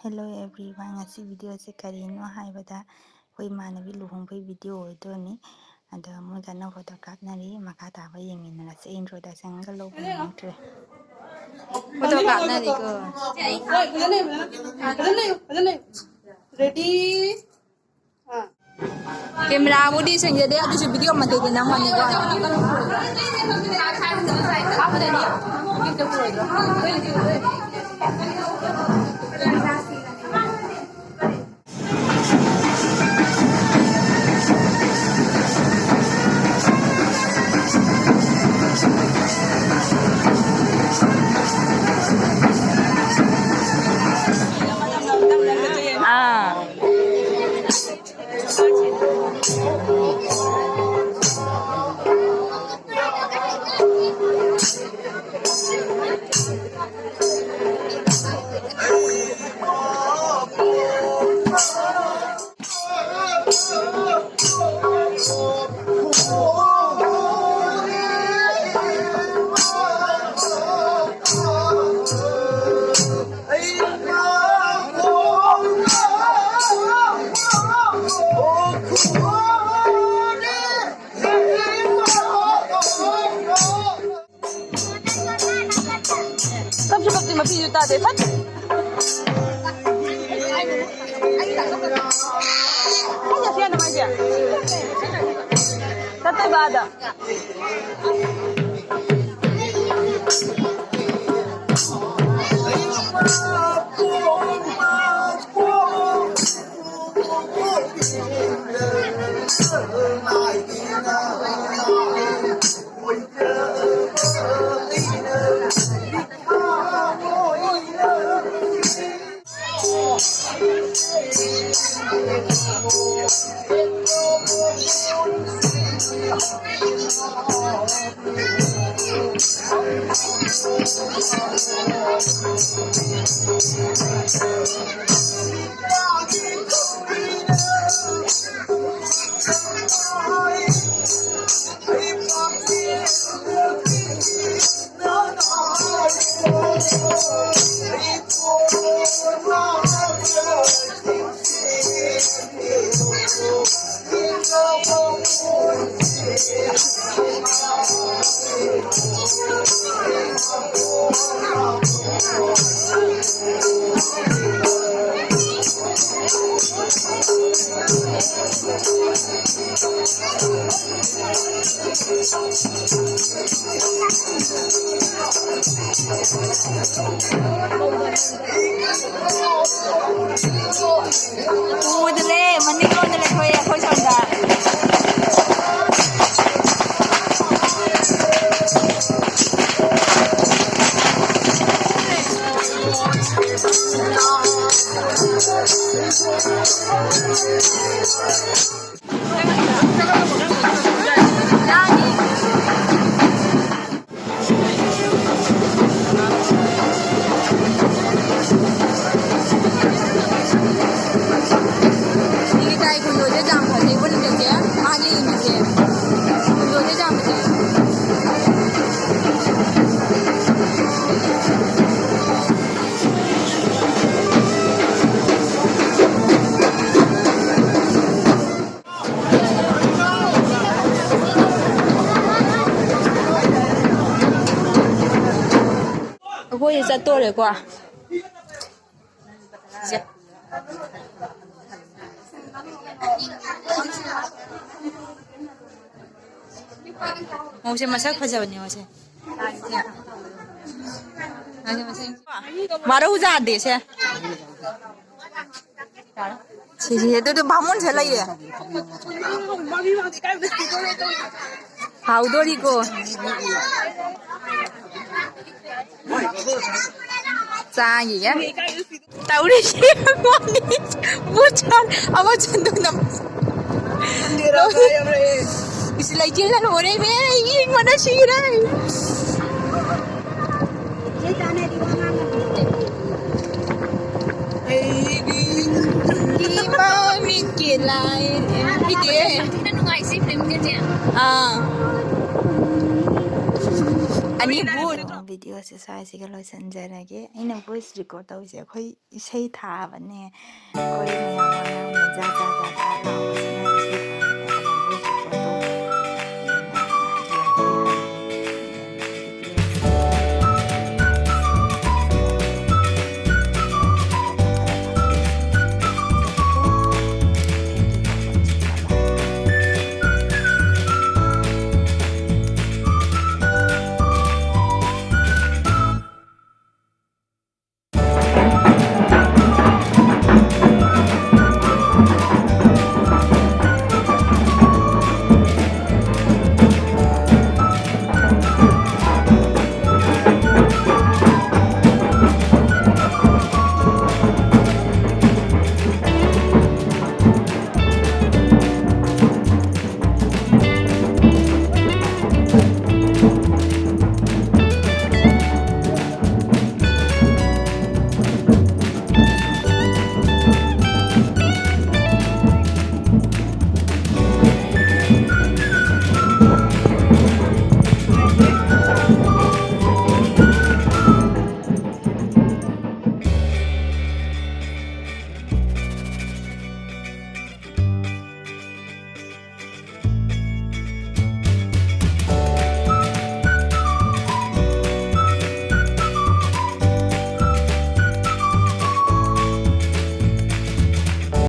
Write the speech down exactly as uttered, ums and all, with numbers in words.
Hello everyone, ꯉꯁꯤ ꯚꯤꯗꯤꯑꯣꯁꯦ ꯀꯔꯤꯅꯣ ꯍꯥꯏꯕꯗ ꯑꯩꯈꯣꯏ ꯏꯃꯥꯟꯅꯕꯤ ꯂꯨꯍꯣꯡꯕꯒꯤ ꯚꯤꯗꯤꯑꯣ ꯑꯣꯏꯗꯣꯏꯅꯤ꯫ ꯑꯗ ꯃꯣꯏꯒ ꯑꯅꯧ ꯐꯣꯇꯣ ꯀꯥꯞꯅꯔꯤ, ꯃꯈꯥ ꯇꯥꯕ ꯌꯦꯡꯃꯤꯟꯅꯔꯁꯦ꯫ ꯏꯟꯇ꯭ꯔꯣꯗꯛꯁꯟꯒ ꯂꯧꯕ ꯅꯪꯍꯧꯗ꯭ꯔꯦ꯫ ꯐꯣꯇꯣ ꯀꯥꯞꯅꯔꯤꯀꯣ꯫ ꯐꯖꯅ ꯌꯦꯡꯉꯨ, ꯐꯖꯅ ꯌꯦꯡꯉꯨ, ꯐꯖꯅ ꯌꯦꯡꯉꯨ꯫ ꯔꯦꯗꯤ? ꯑꯥ꯫ ꯀꯦꯃꯦꯔꯥꯕꯨꯗꯤ ꯁꯦꯡꯖꯗꯦ, ꯑꯗꯨꯁꯨ ꯚꯤꯗꯤꯑꯣ ꯃꯇꯦꯛꯇꯤ ꯅꯝꯒꯅꯤꯀꯣ꯫ ꯑꯥ꯫ ꯀꯞꯁꯨ ꯀꯞꯇꯦ, ꯃꯄꯤꯁꯨ ꯇꯥꯗꯦ꯫ ꯐꯠ! ꯐꯠ ꯆꯠꯁꯤ ꯌꯥꯗꯕ ꯍꯥꯏꯁꯦ? ꯆꯠꯇꯣꯏꯕ ꯑꯥꯗ꯫ ꯎꯗ꯭ꯔꯦ, ꯃꯅꯤꯡꯂꯣꯝꯗ ꯂꯩꯊꯣꯛꯑꯦ ꯑꯩꯈꯣꯏ ꯁꯣꯝꯗ꯫ ꯁꯤꯒꯤ ꯇꯥꯏ ꯈꯨꯟꯗꯣꯁꯦ ꯌꯥꯝ ꯐꯖꯩꯕꯣ ꯅꯪꯒꯤꯁꯦ꯫ ꯃꯥꯅꯦ ꯏꯅꯦꯁꯦ꯫ ꯈꯨꯟꯗꯣꯁꯦ ꯌꯥꯝ ꯐꯖꯩ꯫ ꯑꯩꯈꯣꯏꯁꯦ ꯆꯠꯇꯣꯔꯦꯀꯣ꯫ ꯁꯦ꯫ ꯃꯧꯁꯦ ꯃꯁꯛ ꯐꯖꯕꯅꯦ ꯃꯁꯦ꯫ ꯃꯔꯧ ꯌꯥꯗꯦꯁꯦ꯫ ꯁꯤꯁꯦ ꯑꯗꯨꯗꯤ ꯕꯥꯃꯣꯟꯁꯦ ꯂꯩꯌꯦ꯫ ꯍꯥꯎꯗꯣꯔꯤꯀꯣ꯫ ꯆꯥꯈꯤꯒꯦ꯫ ꯇꯧꯔꯤꯁꯤ ꯌꯦꯡꯉꯣꯅꯦ꯫ ꯕꯨꯠ ꯁꯥ-, ꯑꯃ ꯆꯟꯗꯨꯅ꯫ ꯏꯁ, ꯂꯩꯆꯤꯜꯅ ꯂꯣꯏꯔꯦꯃꯦ꯫ ꯌꯦꯡꯕꯅ ꯁꯤꯔꯦ꯫ ꯑꯩꯒꯤ ꯏꯃꯥ ꯃꯤꯠꯀꯤ ꯂꯥꯏ꯫ ꯍꯩꯇꯦ꯫ ꯌꯥꯝ ꯊꯤꯅ ꯅꯨꯡꯉꯥꯏ ꯁꯤ ꯐꯤꯂꯝꯁꯦ, ꯆꯦ꯫ ꯑꯥ꯫ ꯑꯅꯤ ꯚꯨꯠ꯫ ꯚꯤꯗꯤꯑꯣꯁꯦ ꯁ꯭ꯋꯥꯏꯁꯤꯒ ꯂꯣꯏꯁꯤꯟꯖꯔꯒꯦ꯫ ꯑꯩꯅ ꯚꯣꯏꯁ ꯔꯦꯀꯣꯔꯠ ꯇꯧꯔꯤꯁꯦ ꯑꯩꯈꯣꯏ ꯏꯁꯩ ꯊꯥꯕꯅꯦ꯫ ꯑꯩꯈꯣꯏ ꯃꯌꯥꯝ ꯃꯌꯥꯝꯅ ꯖꯥ ꯖꯥ ꯖꯥ ꯖꯥ ꯂꯥꯎꯕꯁꯤꯅ ꯏꯁꯩ